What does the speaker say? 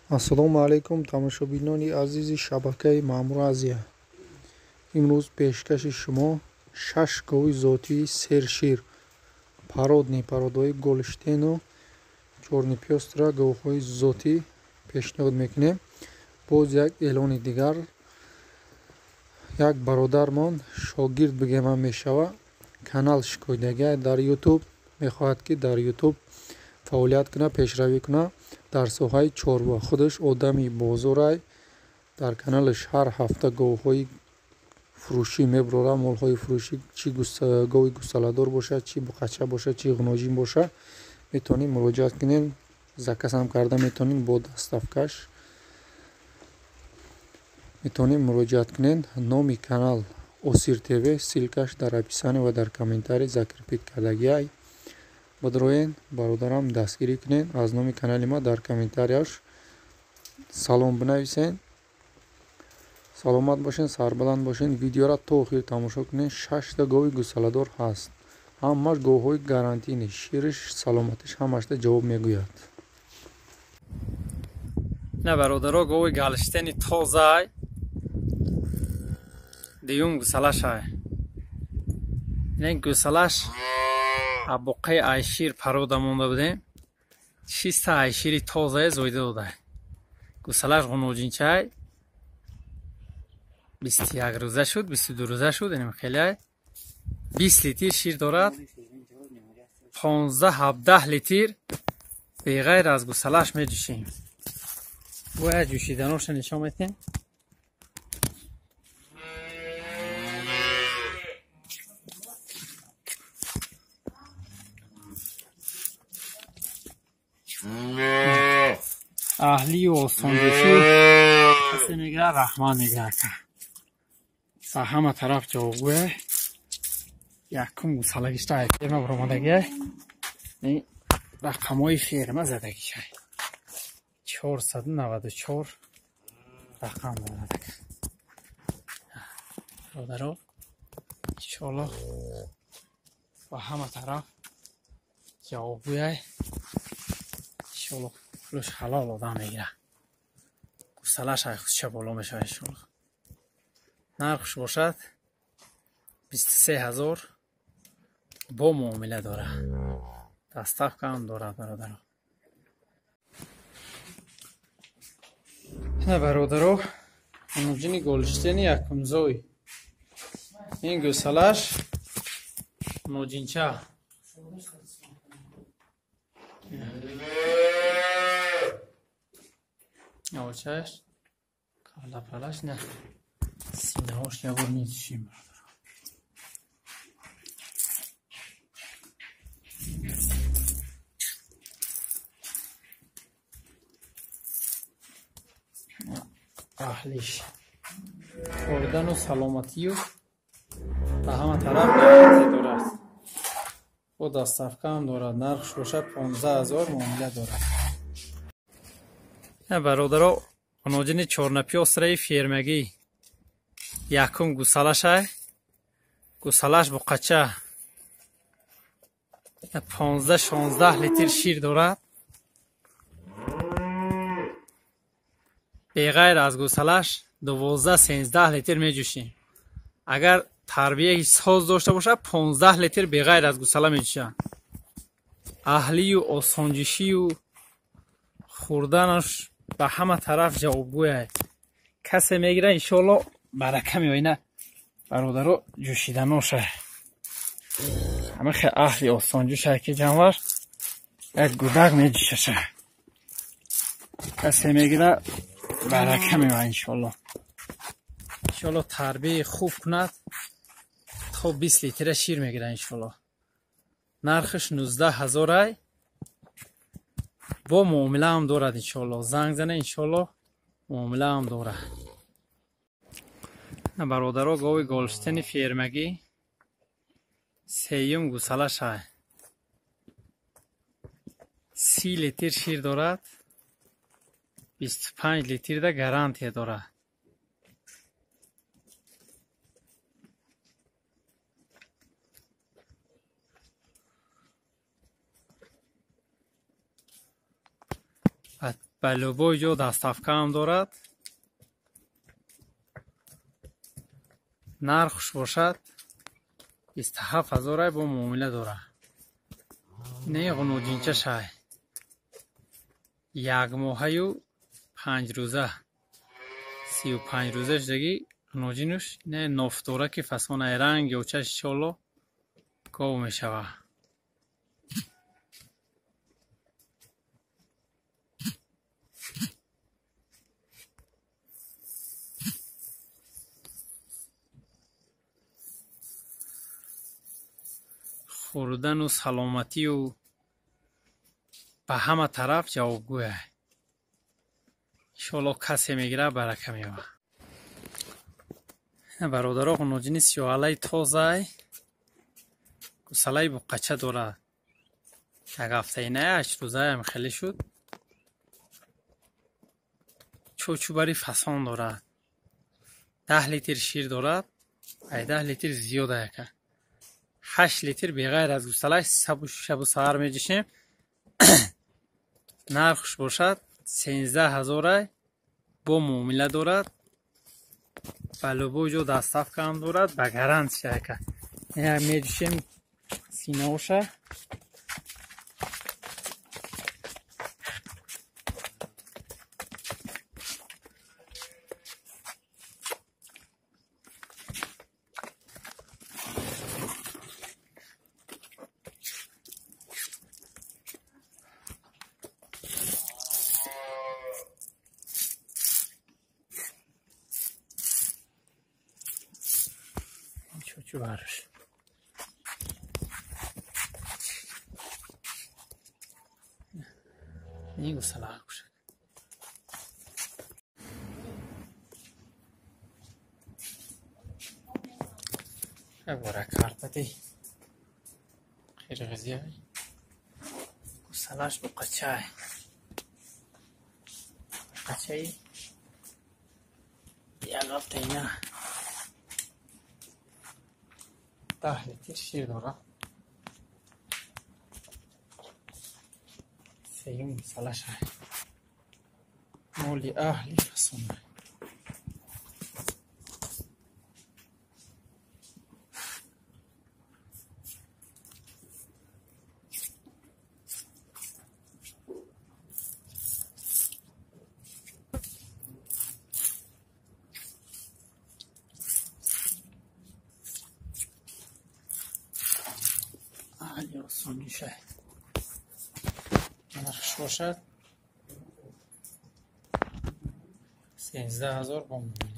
Ассалому алайкум тамошобинони азизи шабакаи Маъмур Азия. Имрӯз пешкаши шумо 6 гови зотии сершир, породный породҳои Голштейну Чёрный-пёстра говҳои зотӣ пешниҳод мекунем. Боз як эълони дигар, як бародармон шогирд бигемам мешава, канал шикоятдагия дар YouTube, мехоҳад ки дар YouTube фаъолият кунад, пешравӣ кунад дар соҳаи чорва. Худаш одами бозорай, дар каналаш ҳар ҳафта говҳои фурӯшӣ мебурорад, молҳои фурӯшӣ, чӣ гови гусаладор бошад, чӣ буқача бошад, чӣ ғуноҷин бошад, метавонед муроҷиат кунед, заказам карда метавонед бо доставкаш. Метавонед муроҷиат кунед. Номи канал Осир ТВ, ссылкаш дар описание ва дар комментарий закрепить кардагиай. Бадроен бародарам дастгирӣ кунед, аз номи канали ма дар комментарияш салом бинависед. Саломат бошед, сарбаланд бошед. Видеоро то охир тамошо кунед. 6 гови гусаладор ҳаст, ҳамаш говҳои гарантийни, шириш, саломатиш ҳамашда ҷавоб мегӯяд. На бародаро, гови Голштейни тозай, дуюм гусалашай. Ин гусалаш абоқаи айшир парода монда будем, чиста айшири тозае зоида дода. Гусалаш ғуноҷинчай, 21 рӯза шуд, 22 рӯза шуд, инам хеле 20 литр шир дорад, 15-17 литр беғайр аз гусалаш меҷӯшем. Бояд ҷӯшиданоша нишон метем. Аҳлию осонҷӯшӣ касе мегирад, раҳмат мегирад. Са ҳама тараф ҷавобгӯя. Якум гусалагишта ай ферма баромадагия, рақамҳои ферма задагишай, 494 рақам дорад. Бародаро, иншоаллоҳ ба ҳама тараф ҷавобгӯяй, иншоаллоҳ пулаш ҳалол одам мегирад. Гусалаш ай худша боло мешавад иншоаллоҳ. Нархш бошад 23 000, бо муомила дорад, доставка ҳам дорад бародаро. На бародаро, ғуноҷини Голштейни якумзой, ин гусалаш ғуноҷинча. Очаш калапалаш, на синаҳош ябор мечишем бародаро. Аҳлиш хӯрдану саломатию ба ҳама тараф гарантия дорад, бо доставка ҳам дорад. Нархш бошад 15 000, муомила дорад. Бародаро, ғуноҷини чорнапёстраи фермагӣ, якум гусалашай, гусалаш буқача, 15-16 литр шир дорад. Беғайр аз гусалаш 12-13 литр меҷӯшем. Агар тарбияи соз дошта бошад, 15 литр беғайр аз гусала меҷӯшад. Аҳлию осонҷишию хӯрданаш ба ҳама тараф ҷавобгӯяй. Касе мегирад, иншоаллоҳ барака меояд. Бародаро, ҷӯшиданоша ҳама хе аҳли осонҷӯшай ки ҷанвар як гудак меҷӯшаша. Касе мегирад, барака меояд иншоаллоҳ. Иншоаллоҳ тарбияи хуб кунад, то 20 литра шир мегирад иншоаллоҳ. Нархаш 19 000 ай, бо муомила ҳам дорад иншоаллоҳ. Занг зана, иншоаллоҳ муомила ҳам дорад. Бародаро, гови Голштейни фермагӣ, сеюм гусалашай, 30 литр шир дорад, 25 литрда гарантия дорад. Ба любой ҷо доставка ҳам дорад. Нархш бошад 27 ҳазорай бо муомила дорад. Не ғуноҷинчашай. Як моҳаю 5 рӯза. 35 рӯза шудагӣ ғуноҷинуш не нофдора ки фасонаи ранг ёчаш иншоалло гов мешавад. Хӯрдану саломатию ба ҳама тараф ҷавобгӯя. Иншоалло касе мегирад барака меёбад. Бародаро ғуноҷини сиёҳалаи тозай гусалаи буққача дорад. Як ҳафтаи на 8 рӯзаям хеле шуд. Чӯчӯбари фасон дорад. 10 литр шир дорад. 10 литр зиёда яка. 8 литр беғайр аз гусалаш шабу саҳар меҷӯшем. Нархш бошад 13 ҳазорай бо муомила дорад. Ба любой ҷо доставка ҳам дорад, ба гарантия яка. Меҷӯшем синаоша. Чӯчӯбарш. Ин гусалаҳа кушад. Як бора карпати қирғизия гусалаш буқачай. Буқачаи як ҳафтаи на 10 литр шир дорад. Сеюм гусалашай. Моли аҳли фасонай. Аҳли осонишай. Нархш бошад 13 ҳазор бо муомила.